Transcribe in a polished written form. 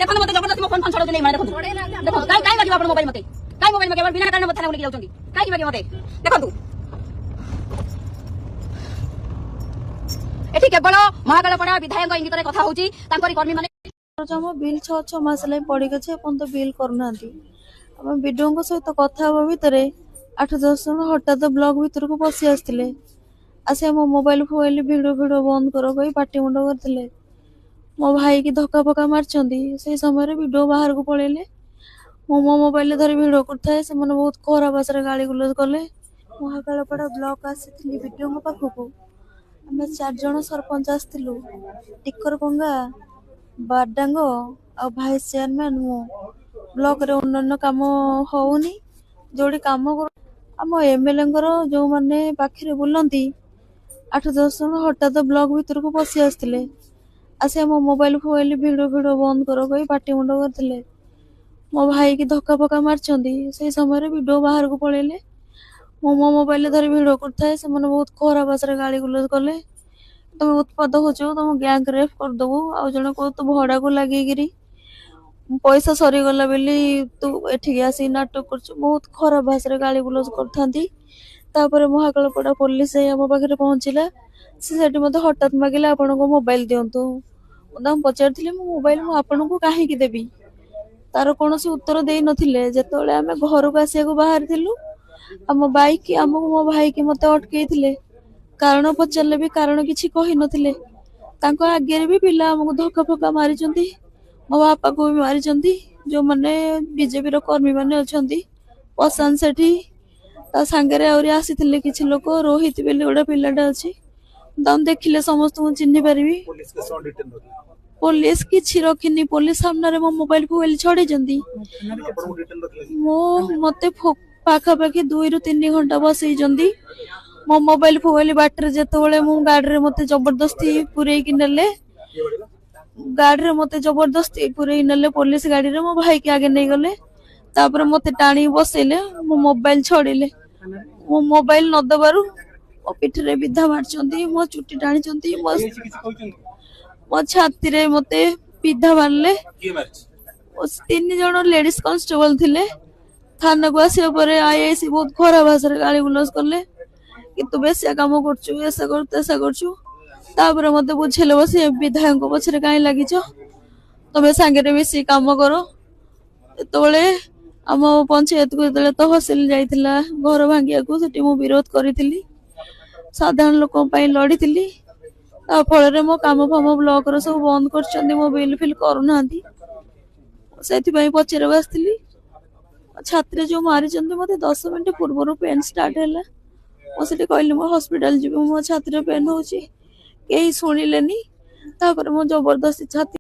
ଦେଖନ୍ତୁ, ମତେ ଜବରଦସ୍ତି ମୋ ଫୋନ ଫୋନ ଛଡଉଛନ୍ତି ଏମାନେ। ଦେଖନ୍ତୁ, ଦେଖନ୍ତୁ, କାଇଁ କାଇଁ ମାଗିବ ଆପଣ ମୋବାଇଲ ମତେ? କାଇଁ ମୋବାଇଲ ମାଗିବ? ବିନା କାରଣ ଥାନାକୁ ନେଇକି ଯାଉଛନ୍ତି। କାହିଁକି ମାଗିବ ମତେ? ଦେଖନ୍ତୁ, ଏଠି କେବଳ ମହାକାଳପଡ଼ା ବିଧାୟକ ଇଙ୍ଗିତରେ କଥା ହଉଛି, ତାଙ୍କରି କର୍ମୀମାନେ। ଆମ ବିଲ୍ 6 6 ମାସ ହେଲାଣି ପଡ଼ିକି ଅଛି, ଏପର୍ଯ୍ୟନ୍ତ ବିଲ୍ କରୁନାହାନ୍ତି। ଆମେ ବିଡିଓଙ୍କ ସହିତ କଥା ହେବା ଭିତରେ 8-10 ଜଣ ହଠାତ୍ ବ୍ଲକ ଭିତରକୁ ପଶି ଆସିଥିଲେ। ଆସି ଆମ ମୋବାଇଲ ଫୋବାଇଲ, ଭିଡ଼ିଓ ଫିଡ଼ିଓ ବନ୍ଦ କର କହି ପାଟି ମୁଣ୍ଡ କରିଥିଲେ। ମୋ ଭାଇକି ଧକ୍କା ଫକ୍କା ମାରିଛନ୍ତି। ସେଇ ସମୟରେ ବିଡିଓ ବାହାରକୁ ପଳେଇଲେ। ମୁଁ ମୋ ମୋବାଇଲରେ ଧରି ଭିଡ଼ିଓ କରୁଥାଏ, ସେମାନେ ବହୁତ ଖରାପ ଭାଷାରେ ଗାଳି ଗୁଲଜ କଲେ। ମହାକାଳପଡ଼ା ବ୍ଲକ ଆସିଥିଲି ବିଡିଓଙ୍କ ପାଖକୁ। ଆମେ 4 ଜଣ ସରପଞ୍ଚ ଆସିଥିଲୁ, ଟିକରପଙ୍ଗା, ବାରଡାଙ୍ଗ ଆଉ ଭାଇସ୍ ଚେୟାରମ୍ୟାନ ମୁଁ। ବ୍ଲକରେ ଅନ୍ୟାନ୍ୟ କାମ ହଉନି। ଯୋଉଠି କାମ କରୁ, ଆମ ଏମଏଲଏଙ୍କର ଯୋଉମାନେ ପାଖରେ ବୁଲନ୍ତି, 8-10 ଜଣ ହଠାତ୍ ବ୍ଲକ ଭିତରକୁ ପଶି ଆସିଥିଲେ। ଆସି ଆମ ମୋବାଇଲ ଫୋବାଇଲ, ଭିଡ଼ିଓ ଫିଡ଼ିଓ ବନ୍ଦ କର କହି ପାଟି ମୁଣ୍ଡ କରିଥିଲେ। ମୋ ଭାଇକି ଧକ୍କା ଫକ୍କା ମାରିଛନ୍ତି। ସେଇ ସମୟରେ ବିଡିଓ ବାହାରକୁ ପଳେଇଲେ। ମୁଁ ମୋ ମୋବାଇଲରେ ଧରି ଭିଡ଼ିଓ କରୁଥାଏ, ସେମାନେ ବହୁତ ଖରାପ ଭାଷାରେ ଗାଳି ଗୁଲଜ କଲେ। ତମେ ଉତ୍ପାତ ହଉଛ, ତମ ଗ୍ୟାଙ୍ଗ ରେପ୍ କରିଦବୁ। ଆଉ ଜଣେ କହୁ ତୁ ଭଡାକୁ ଲାଗିକିରି ପଇସା ସରିଗଲା ବୋଲି ତୁ ଏଠିକି ଆସିକି ନାଟକ କରୁଛୁ। ବହୁତ ଖରାପ ଭାଷାରେ ଗାଳି ଗୁଲଜ କରୁଥାନ୍ତି। ତାପରେ ମହାକାଳପଡ଼ା ପୋଲିସ ଯାଇ ଆମ ପାଖରେ ପହଞ୍ଚିଲା। ସେ ସେଠି ମତେ ହଠାତ୍ ମାଗିଲେ, ଆପଣଙ୍କ ମୋବାଇଲ ଦିଅନ୍ତୁ। ମୁଁ ତାଙ୍କୁ ପଚାରିଥିଲି, ମୋ ମୋବାଇଲ ମୁଁ ଆପଣଙ୍କୁ କାହିଁକି ଦେବି? ତାର କୌଣସି ଉତ୍ତର ଦେଇନଥିଲେ। ଯେତେବେଳେ ଆମେ ଘରକୁ ଆସିବାକୁ ବାହାରିଥିଲୁ, ଆମ ବାଇକ୍ ଆମକୁ, ମୋ ଭାଇକି ମତେ ଅଟକେଇଥିଲେ। କାରଣ ପଚାରିଲେ ବି କାରଣ କିଛି କହିନଥିଲେ। ତାଙ୍କ ଆଗରେ ବି ପିଲା ଆମକୁ ଧକ୍କା ଫକ୍କା ମାରିଛନ୍ତି, ମୋ ବାପାକୁ ବି ମାରିଛନ୍ତି। ଯୋଉମାନେ ବିଜେପିର କର୍ମୀ ମାନେ ଅଛନ୍ତି, ପ୍ରଶାନ୍ତ ସେଠି, ତା ସାଙ୍ଗରେ ଆହୁରି ଆସିଥିଲେ କିଛି ଲୋକ। ରୋହିତ ବୋଲି ଗୋଟେ ପିଲାଟା ଅଛି, ତାଙ୍କୁ ଦେଖିଲେ ସମସ୍ତଙ୍କୁ ଚିହ୍ନି ପାରିବି। ପୋଲିସ କେତେ ସମୟ ଡିଟେନ୍ ରଖିଲା? ପୋଲିସ କିଛି ରଖିନି। ପୋଲିସ ସାମ୍ନାରେ ମୋ ମୋବାଇଲ ଫୋବାଇଲ ଛଡେଇଛନ୍ତି। ଆପଣଙ୍କୁ ଡିଟେନ୍ ରଖିଲା କି? ମତେ ପାଖାପାଖି 2ରୁ 3 ଘଣ୍ଟା ବସେଇଛନ୍ତି। ମୋ ମୋବାଇଲ ଫୋବାଇଲ ବାଟରେ ଯେତେବେଳେ ମୁଁ ଗାଡିରେ ମତେ ଜବରଦସ୍ତି ପୁରେଇକି ନେଲେ। କିଏ ବାଡେଇଲା? ଗାଡିରେ ମତେ ଜବରଦସ୍ତି ପୁରେଇ ନେଲେ ପୋଲିସ ଗାଡିରେ। ମୋ ଭାଇକି ଆଗେ ନେଇଗଲେ, ତାପରେ ମତେ ଟାଣିକି ବସେଇଲେ, ମୋ ମୋବାଇଲ ଛଡେଇଲେ। ମୋ ମୋବାଇଲ ନ ଦେବାରୁ ମୋ ପିଠିରେ ବିଧା ମାରିଛନ୍ତି, ମୋ ଚୁଟି ଟାଣିଛନ୍ତି, ମୋ ଛାତିରେ ମତେ ବିଧା ମାରିଲେ। କିଏ ମାରିଛି? 3 ଜଣ ଲେଡିଜ କନଷ୍ଟେବଳ ଥିଲେ। ଥାନାକୁ ଆସିବା ପରେ ଆଇଆଇସି ବହୁତ ଖରାପ ଭାଷାରେ ଗାଳି ଗୁଲଜ କଲେ କି ତୁ ବେଶିଆ କାମ କରୁଛୁ, ଏସା କରୁଛୁ, ତେସା କରୁଛୁ। ତାପରେ ମତେ ବୁଝେଇଲେ ବସି, ବିଧାୟକଙ୍କ ପଛରେ କାହିଁ ଲାଗିଛ, ତମେ ସାଙ୍ଗରେ ମିଶିକି କାମ କର। ଯେତେବେଳେ ଆମ ପଞ୍ଚାୟତକୁ ଯେତେବେଳେ ତହସିଲ ଯାଇଥିଲା ଘର ଭାଙ୍ଗିବାକୁ, ସେଠି ମୁଁ ବିରୋଧ କରିଥିଲି, ସାଧାରଣ ଲୋକଙ୍କ ପାଇଁ ଲଢିଥିଲି। ତା ଫଳରେ ମୋ କାମ ଫାମ ବ୍ଲକର ସବୁ ବନ୍ଦ କରିଛନ୍ତି, ମୋ ବିଲ୍ ଫିଲ୍ କରୁନାହାନ୍ତି। ସେଥିପାଇଁ ପଚାରିବାକୁ ଆସିଥିଲି। ଛାତିରେ ଯୋଉ ମାରିଛନ୍ତି, ମତେ 10 ମିନିଟ୍ ପୂର୍ବରୁ ପେନ୍ ଷ୍ଟାର୍ଟ ହେଲା। ମୁଁ ସେଠି କହିଲି, ମୁଁ ହସ୍ପିଟାଲ ଯିବି, ମୋ ଛାତିରେ ପେନ୍ ହଉଛି। କେହି ଶୁଣିଲେନି। ତାପରେ ମୁଁ ଜବରଦସ୍ତି ଛାତି